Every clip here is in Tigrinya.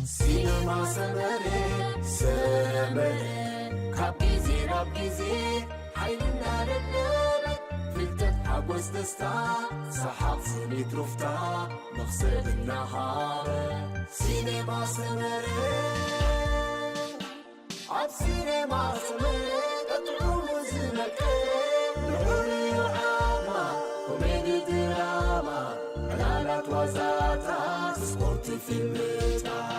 ሲነማ ሰመረ፣ ሰመረ፣ ካብ ግዜ ናብ ግዜ ሓይልና ደለበ፣ ፍልጠት፣ ሓጎስ፣ ደስታ፣ ሰሓቕ፣ ስኒት፣ ሩፍታ፣ መኽሰብ እናሃበ። ሲነማ ሰመረ፣ ኣብ ሲነማ ሰመረ ጥዑሙ ዝመቀ፣ ልዑል ዓማ፣ ኮሜዲ፣ ድራማ፣ ዕላላት፣ ዋዛታት፣ ስፖርት፣ ፊልምታት።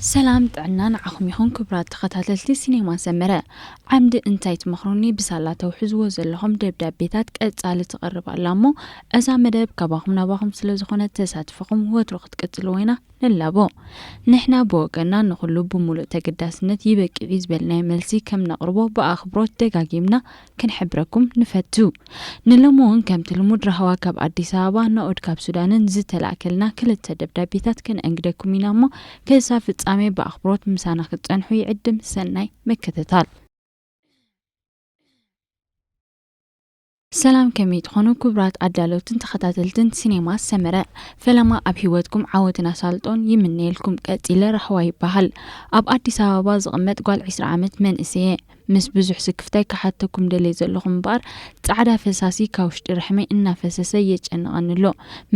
ሰላም ጥዕና ንዓኹም ይኹን ክቡራት ተኸታተልቲ ሲኔማ ሰመረ። ዓምዲ እንታይ ትመኽሩኒ ብሳላ ተውሕዝዎ ዘለኹም ደብዳቤታት ቀጻሊ ትቐርብ ኣላ እሞ፣ እዛ መደብ ካባኹም ናባኹም ስለ ዝኾነት ተሳትፎኹም ወትሩ ክትቅጽልዎ ኢና ንላቦ። ንሕና ብወገንና ንኹሉ ብምሉእ ተገዳስነት ይበቅዕ እዩ ዝበልናዮ መልሲ ከም ነቕርቦ ብኣኽብሮት ደጋጊምና ክንሕብረኩም ንፈቱ። ንሎሚ እውን ከምቲ ልሙድ ራህዋ ካብ ኣዲስ ኣበባ፣ ናኦድ ካብ ሱዳንን ዝተላእከልና ክልተ ደብዳቤታት ከነእንግደኩም ኢና እሞ፣ ክሳብ ፍጻሜ ብኣኽብሮት ምሳና ክትጸንሑ ይዕድም። ሰናይ ምክትታል። ሰላም፣ ከመይ ትኾኑ ክቡራት ኣዳለውትን ተኸታተልትን ሲኔማ ሰመረ? ፈለማ ኣብ ህይወትኩም ዓወትን ኣሳልጦን ይምነየልኩም። ቀጺለ ራህዋ ይበሃል። ኣብ ኣዲስ ኣበባ ዝቕመጥ ጓል ዕስራ ዓመት መንእሰየ። ምስ ብዙሕ ስክፍታይ ክሓተኩም ደልየ ዘለኹ እምበኣር፣ ጻዕዳ ፈሳሲ ካብ ውሽጢ ርሕመይ እናፈሰሰ የጨንቐኒ ኣሎ።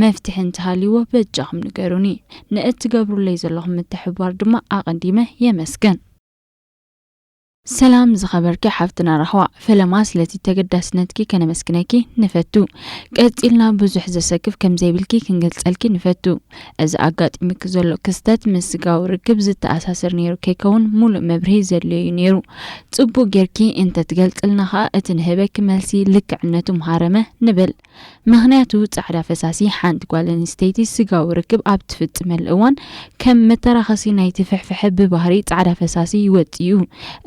መፍትሒ እንተሃልይዎ በጃኹም ንገሩኒ። ንእትገብሩለይ ዘለኹም ምትሕብባር ድማ ኣቐዲመ የመስግን። ሰላም ዝኸበርኪ ሓፍትና ራህዋ፣ ፈለማ ስለቲ ተገዳስነትኪ ከነመስግነኪ ንፈቱ። ቀጺልና ብዙሕ ዘሰክፍ ከም ዘይብልኪ ክንገልጸልኪ ንፈቱ። እዚ ኣጋጢሙኪ ዘሎ ክስተት ምስ ስጋዊ ርክብ ዝተኣሳሰር ነይሩ ከይከውን ሙሉእ መብርሂ ዘድልዮ እዩ ነይሩ። ጽቡቕ ጌርኪ እንተትገልጽልና ኸኣ እቲ ንህበኪ መልሲ ልክዕነቱ ምሃረመ ንብል። ምኽንያቱ ጻዕዳ ፈሳሲ ሓንቲ ጓል ኣንስተይቲ ስጋዊ ርክብ ኣብ ትፍጽመሉ እዋን ከም መተራኸሲ ናይቲ ፍሕፍሐ ብባህሪ ጻዕዳ ፈሳሲ ይወጽእ እዩ።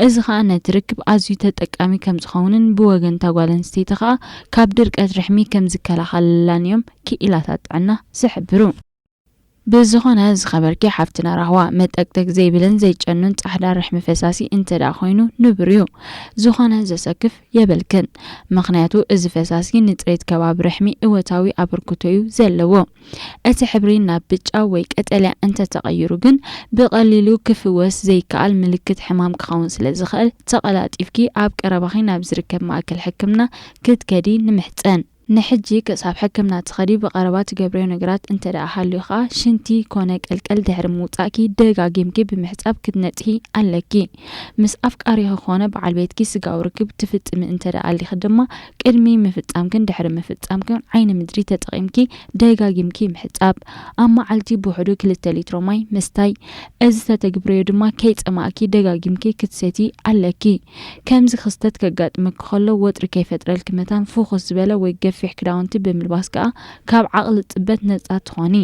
እዚ ኸኣ ነቲ ርክብ ኣዝዩ ተጠቃሚ ከም ዝኸውንን ብወገን እታ ጓል ኣንስተይቲ ኸኣ ካብ ድርቀት ርሕሚ ከም ዝከላኸለላን እዮም ክኢላታት ጥዕና ዝሕብሩ። ብዝኾነ ዝኸበርኪ ሓፍትና ራህዋ፣ መጠቅጠቅ ዘይብልን ዘይጨኑን ጻሕዳ ርሕሚ ፈሳሲ እንተ ደኣ ኮይኑ ንቡር እዩ። ዝኾነ ዘሰክፍ የብልክን። ምኽንያቱ እዚ ፈሳሲ ንጽሬት ከባቢ ርሕሚ እወታዊ ኣበርክቶ እዩ ዘለዎ። እቲ ሕብሪ ናብ ብጫ ወይ ቀጠልያ እንተ ተቐይሩ ግን ብቐሊሉ ክፍወስ ዘይከኣል ምልክት ሕማም ክኸውን ስለ ዝኽእል፣ ተቐላጢፍኪ ኣብ ቀረባኺ ናብ ዝርከብ ማእከል ሕክምና ክትከዲ ንምሕጸን። ንሕጂ ክሳብ ሕክምና ትኸዲ ብቐረባ ትገብርዮ ነገራት እንተ ደኣ ሃልዩ ኸኣ፣ ሽንቲ ኮነ ቀልቀል ድሕሪ ምውጻእኪ ደጋጊምኪ ብምሕጻብ ክትነጽሂ ኣለኪ። ምስ ኣፍቃሪኺ ኮነ በዓል ቤትኪ ስጋዊ ርክብ ትፍጽሚ እንተ ደኣ ኣሊኺ ድማ፣ ቅድሚ ምፍጻምክን ድሕሪ ምፍጻምክን ዓይኒ ምድሪ ተጠቒምኪ ደጋጊምኪ ምሕጻብ። ኣብ መዓልቲ ብውሕዱ ክልተ ሊትሮ ማይ ምስታይ። እዚ ተተግብርዮ ድማ ከይጸማእኪ ደጋጊምኪ ክትሰቲ ኣለኪ። ከምዚ ክስተት ከጋጥመኪ ከሎ ወጥሪ ከይፈጥረልኪ መታን ፍኹስ ዝበለ ወይ ገፊሕ ክዳውንቲ ብምልባስ ከኣ ካብ ዓቕሊ ጽበት ነጻ ትኾኒ።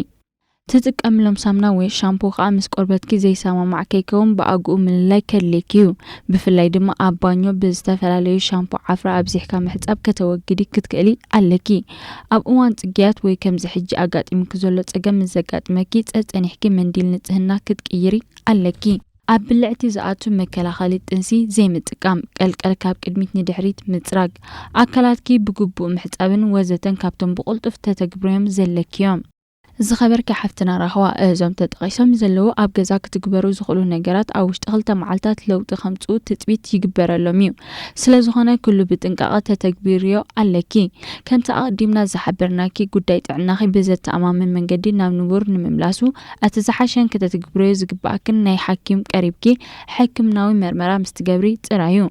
ትጥቀምሎም ሳምና ወይ ሻምፖ ከኣ ምስ ቆርበትኪ ዘይሰማማዕ ከይከውን ብኣግኡ ምልላይ ከድልየኪ እዩ። ብፍላይ ድማ ኣብ ባኞ ብዝተፈላለዩ ሻምፖ ዓፍራ ኣብዚሕካ ምሕጻብ ከተወግዲ ክትክእሊ ኣለኪ። ኣብ እዋን ጽግያት ወይ ከምዚ ሕጂ ኣጋጢሙኪ ዘሎ ጸገም ምስ ዘጋጥመኪ ጸጸኒሕኪ መንዲል ንጽህና ክትቅይሪ ኣለኪ። ኣብ ብልዕቲ ዝኣቱ መከላኸሊ ጥንሲ ዘይምጥቃም፣ ቀልቀል ካብ ቅድሚት ንድሕሪት ምጽራግ፣ ኣካላትኪ ብግቡእ ምሕጻብን ወዘተን ካብቶም ብቕልጡፍ ተተግብርዮም ዘለኪ እዮም። ዝኸበርኪ ሓፍትና ራህዋ፣ እዞም ተጠቒሶም ዘለዉ ኣብ ገዛ ክትግበሩ ዝኽእሉ ነገራት ኣብ ውሽጢ ክልተ መዓልታት ለውጢ ከምጽኡ ትጽቢት ይግበረሎም እዩ። ስለ ዝኾነ ኩሉ ብጥንቃቐ ተተግብርዮ ኣለኪ። ከምቲ ኣቐዲምና ዝሓበርናኪ፣ ጉዳይ ጥዕናኺ ብዘተኣማምን መንገዲ ናብ ንቡር ንምምላሱ እቲ ዝሓሸን ከተትግብርዮ ዝግብኣክን ናይ ሓኪም ቀሪብኪ ሕክምናዊ መርመራ ምስ ትገብሪ ጥራይ እዩ።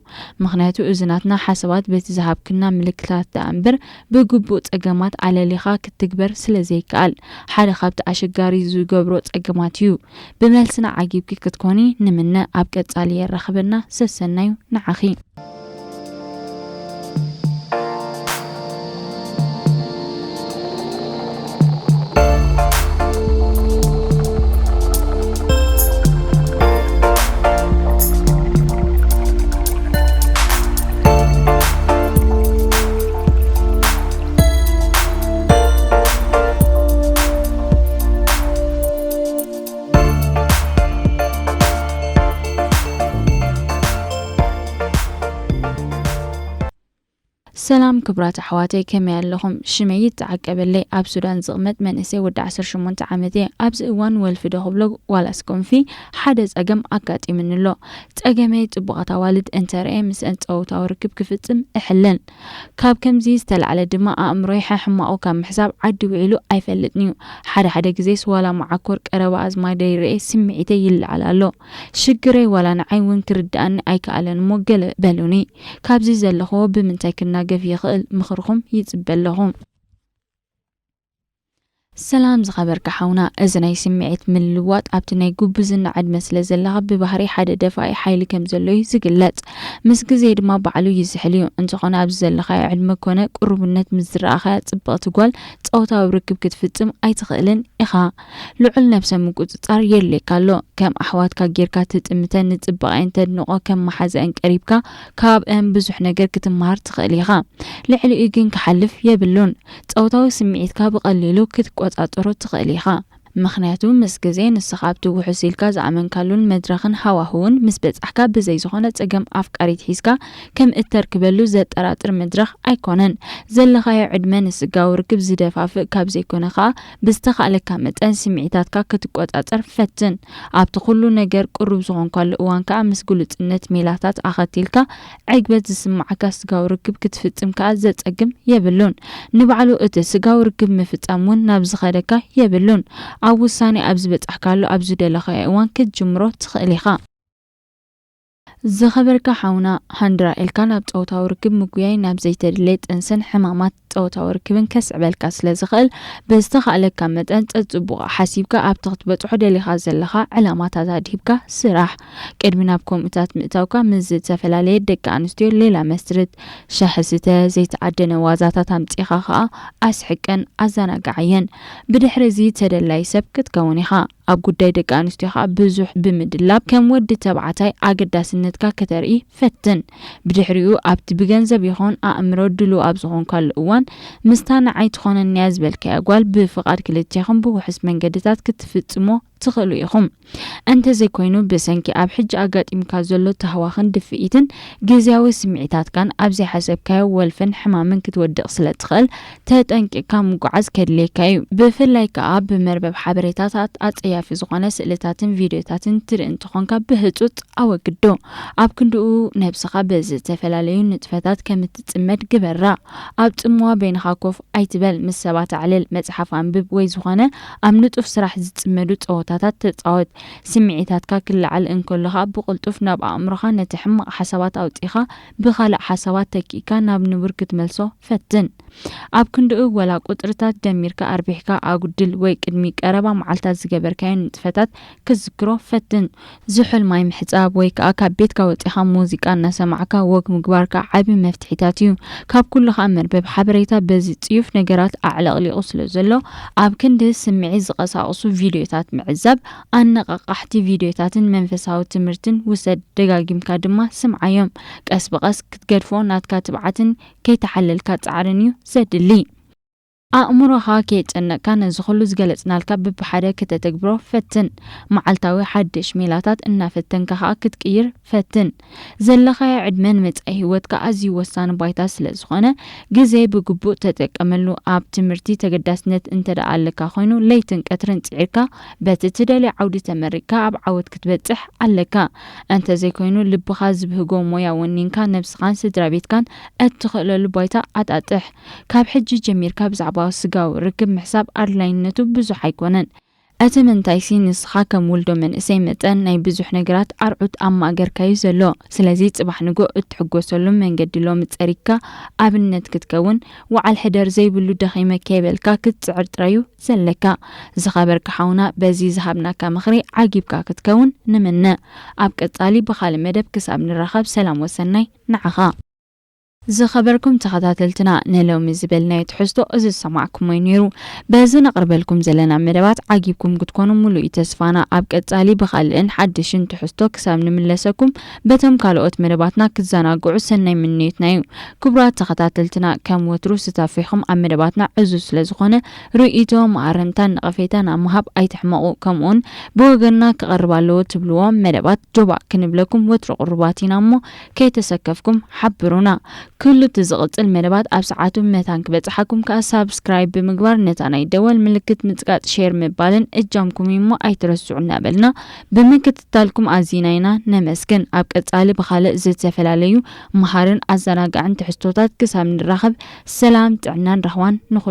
ምኽንያቱ እዚ ናትና ሓሳባት በቲ ዝሃብክና ምልክታት ደኣ እምበር ብግቡእ ጸገማት ኣለሊኻ ክትግበር ስለ ዘይከኣል ሓደ ካብቲ ኣሸጋሪ ዝገብሮ ጸገማት እዩ። ብመልስና ዓጊብኪ ክትኮኒ ንምነ። ኣብ ቀጻሊ የራኽበና። ሰሰናዩ ንዓኺ። ሰላም ክቡራት ኣሕዋተይ፣ ከመይ ኣለኹም? ሽመይ ይተዓቀበለይ። ኣብ ሱዳን ዝቕመጥ መንእሰይ ወዲ ዓሰርተ ሸሞንተ ዓመት እየ። ኣብዚ እዋን ወልፊ ዶ ክብሎ ዋላስ ኮንፊ ሓደ ጸገም ኣጋጢምኒ ኣሎ። ጸገመይ ጽቡቓት ኣዋልድ እንተርእየ ምስአን ጾታዊ ርክብ ክፍጽም እሕልን። ካብ ከምዚ ዝተላዕለ ድማ ኣእምሮይ ሕሕማቑ ካብ ምሕሳብ ዓዲ ውዒሉ ኣይፈልጥን እዩ። ሓደ ሓደ ግዜስ ዋላ መዓኮር ቀረባ ኣዝማደይ ርእየ ስምዒተይ ይለዓል ኣሎ። ሽግረይ ዋላ ንዓይ እውን ክርድኣኒ ኣይከኣለን እሞ ገለ በሉኒ። ካብዚ ዘለኽዎ ብምንታይ ክናገፍ ይኽእል? ምኽርኹም ይጽበ ኣለኹ። ሰላም ዝኸበርካ ሓውና፣ እዚ ናይ ስምዒት ምልዋጥ ኣብቲ ናይ ጉብዝና ዕድመ ስለ ዘለኻ ብባህሪ ሓደ ደፋኢ ሓይሊ ከም ዘሎ እዩ ዝግለጽ። ምስ ግዜ ድማ ባዕሉ ይዝሕል እዩ። እንተኾነ ኣብዚ ዘለኻዮ ዕድመ ኮነ ቁሩብነት ምስ ዝረኣኻያ ጽብቕቲ ጓል ጾታዊ ርክብ ክትፍጽም ኣይትኽእልን ኢኻ። ልዑል ነብሰ ምቁጽጻር የድልየካ ኣሎ። ከም ኣሕዋትካ ጌርካ ትጥምተን ንጽባቐአን ተድንቖ ከም መሓዛኣን ቀሪብካ ካብኣን ብዙሕ ነገር ክትመሃር ትኽእል ኢኻ። ልዕሊኡ ግን ክሓልፍ የብሉን። ጾታዊ ስምዒትካ ብቐሊሉ ክትቆጻጸሮ ትኽእል ኢኻ። ምኽንያቱ ምስ ግዜ ንስኻ ኣብቲ ውሑስ ኢልካ ዝኣመንካሉን መድረኽን ሃዋህውን ምስ በጻሕካ ብዘይ ዝኾነ ጸገም ኣፍቃሪት ሒዝካ ከም እተርክበሉ ዘጠራጥር መድረኽ ኣይኮነን። ዘለኻዮ ዕድመ ንስጋዊ ርክብ ዝደፋፍእ ካብ ዘይኮነ ከኣ ብዝተኻእለካ መጠን ስምዒታትካ ክትቆጻጸር ፈትን። ኣብቲ ኩሉ ነገር ቅሩብ ዝኾንካሉ እዋን ከኣ ምስ ግሉጽነት ሜላታት ኣኸቲልካ ዕግበት ዝስምዓካ ስጋዊ ርክብ ክትፍጽም ከኣ ዘጸግም የብሉን። ንባዕሉ እቲ ስጋዊ ርክብ ምፍጻም እውን ናብ ዝኸደካ የብሉን። ኣብ ውሳኔ ኣብ ዝበጻሕካሉ ኣብ ዝደለኻዮ እዋን ክትጅምሮ ትኽእል ኢኻ። ዝኸበርካ ሓውና፣ ሃንድራ ኢልካ ናብ ጾታዊ ርክብ ምጉያይ ናብ ዘይተደለየ ጥንስን ሕማማት ጾታዊ ርክብን ከስዕበልካ ስለ ዝኽእል፣ ብዝተኻእለካ መጠን ጸጽቡቕ ሓሲብካ ኣብቲ ክትበጽሖ ደሊኻ ዘለኻ ዕላማታት ኣድሂብካ ስራሕ። ቅድሚ ናብ ከምኡታት ምእታውካ ምስ ዝተፈላለየ ደቂ ኣንስትዮ ሌላ መስርት። ሻሂ ስተ፣ ዘይተኣደነ ዋዛታት ኣምጺኻ ኸኣ ኣስሕቀን ኣዘናግዓየን። ብድሕሪ እዚ ተደላይ ሰብ ክትከውን ኢኻ። ኣብ ጉዳይ ደቂ ኣንስትዮ ኸኣ ብዙሕ ብምድላብ ከም ወዲ ተባዕታይ ኣገዳስነትካ ከተርኢ ፈትን። ብድሕሪኡ ኣብቲ ብገንዘብ ይኹን ኣእምሮ ድሉው ኣብ ዝኾንካሉ እዋን ምስታ ንዓይ ትኾነኒ እያ ዝበልካያ ጓል ብፍቓድ ክልቴኹም ብውሑስ መንገድታት ክትፍጽሞ ትኽእሉ ኢኹም። እንተዘይኮይኑ ብሰንኪ ኣብ ሕጂ ኣጋጢሙካ ዘሎ ታህዋኽን ድፍኢትን ግዝያዊ ስምዒታትካን ኣብ ዘይሓሰብካዮ ወልፍን ሕማምን ክትወድቕ ስለ ትኽእል ተጠንቂቕካ ምጉዓዝ ከድልየካ እዩ። ብፍላይ ከኣ ብመርበብ ሓበሬታታት ኣጸያፊ ዝኾነ ስእልታትን ቪድዮታትን ትርኢ እንተኾንካ ብህጹጽ ኣወግዶ። ኣብ ክንድኡ ነብስኻ ብዝተፈላለዩ ንጥፈታት ከም እትጽመድ ግበራ። ኣብ ጽምዋ በይንኻ ኮፍ ኣይትበል፣ ምስ ሰባት ኣዕልል፣ መጽሓፍ ኣንብብ ወይ ዝኾነ ኣብ ንጡፍ ስራሕ ዝጽመዱ ጸወታታት ተጻወት። ስምዒታትካ ክለዓል እንከሎ ኸኣ ብቕልጡፍ ናብ ኣእምሮኻ ነቲ ሕማቕ ሓሳባት ኣውጺእኻ ብኻልእ ሓሳባት ተኪእካ ናብ ንቡር ክትመልሶ ፈትን። ኣብ ክንድኡ ወላ ቁጽርታት ደሚርካ ኣርቢሕካ ኣጉድል ወይ ቅድሚ ቀረባ መዓልታት ዝገበርካዮ ንጥፈታት ክትዝክሮ ፈትን። ዝሑል ማይ ምሕጻብ ወይ ከኣ ካብ ቤትካ ወጺኻ ሙዚቃ እናሰማዕካ ወግ ምግባርካ ዓቢ መፍትሒታት እዩ። ካብ ኩሉ ከኣ መርበብ ሓበሬታ በዚ ጽዩፍ ነገራት ኣዕለቕሊቑ ስለ ዘሎ ኣብ ክንዲ ስምዒት ዝቐሳቕሱ ቪድዮታት ምዕዛብ፣ ኣነቓቓሕቲ ቪድዮታትን መንፈሳዊ ትምህርትን ውሰድ። ደጋጊምካ ድማ ስምዓዮም። ቀስ ብቐስ ክትገድፎ ናትካ ትብዓትን ከይተሓለልካ ጻዕርን እዩ ዘድሊ። ኣእምሮኻ ከየጨነቕካ ነዚ ኹሉ ዝገለጽናልካ ብብሓደ ከተተግብሮ ፈትን። መዓልታዊ ሓድሽ ሜላታት እናፈተንካ ኸኣ ክትቅይር ፈትን። ዘለኻዮ ዕድመ ንመጻኢ ህይወትካ ኣዝዩ ወሳኒ ባይታ ስለ ዝኾነ ግዜ ብግቡእ ተጠቀመሉ። ኣብ ትምህርቲ ተገዳስነት እንተ ደኣ ኣለካ ኮይኑ ለይትን ቀትርን ጽዒርካ በቲ ትደልዮ ዓውዲ ተመሪቕካ ኣብ ዓወት ክትበጽሕ ኣለካ። እንተዘይኮይኑ ልብኻ ዝብህጎ ሞያ ወኒንካ ነብስኻን ስድራ ቤትካን እትኽእለሉ ባይታ ኣጣጥሕ። ካብ ሕጂ ጀሚርካ ብዛዕባ ስጋዊ ርክብ ምሕሳብ ኣድላይነቱ ብዙሕ ኣይኮነን። እቲ ምንታይሲ ንስኻ ከም ውልዶ መንእሰይ መጠን ናይ ብዙሕ ነገራት ኣርዑት ኣብ ማእገርካዩ ዘሎ። ስለዚ ጽባሕ ንጎ እትሕጎሰሉ መንገዲ ሎሚ ጸሪግካ ኣብነት ክትከውን ወዓል ሕደር ዘይብሉ ደኺመ ከይበልካ ክትጽዕር ጥራዩ ዘለካ። ዝኸበርካ ሓውና በዚ ዝሃብናካ ምኽሪ ዓጊብካ ክትከውን ንምነ። ኣብ ቀጻሊ ብኻልእ መደብ ክሳብ ንራኸብ ሰላም ወሰናይ ንዓኻ። ዝኸበርኩም ተኸታተልትና፣ ንሎሚ ዝበልናዮ ትሕዝቶ እዚ ዝሰማዕኩሞ እዩ ነይሩ። በዚ ነቕርበልኩም ዘለና መደባት ዓጊብኩም ክትኮኑ ሙሉእ እዩ ተስፋና። ኣብ ቀጻሊ ብኻልእን ሓድሽን ትሕዝቶ ክሳብ ንምለሰኩም በቶም ካልኦት መደባትና ክትዘናግዑ ሰናይ ምንዮትና እዩ። ክቡራት ተኸታተልትና፣ ከም ወትሩ ስታፊኹም ኣብ መደባትና ዕዙዝ ስለ ዝኾነ ርእይቶ፣ መኣረምታን ነቐፌታን ኣብ ምሃብ ኣይትሕመቑ። ከምኡውን ብወገንና ክቐርብ ኣለዎ ትብልዎ መደባት ጆባእ ክንብለኩም ወትሩ ቅሩባት ኢና እሞ ከይተሰከፍኩም ሓብሩና። ክሉ እቲ ዝቕጽል መደባት ኣብ ሰዓቱ መታን ክበጽሓኩም ከኣ ሳብስክራይብ ብምግባር ነታ ናይ ደወል ምልክት ምጽቃጥ ሼር ምባልን እጃምኩም እሞ ኣይትረስዑ እናበልና ብምክትታልኩም ኣዚና ኢና ነመስግን። ኣብ ቀጻሊ ብኻልእ ዝተፈላለዩ መሃርን ኣዘናጋዕን ትሕዝቶታት ክሳብ ንራኸብ ሰላም ጥዕናን ራህዋን ንኹ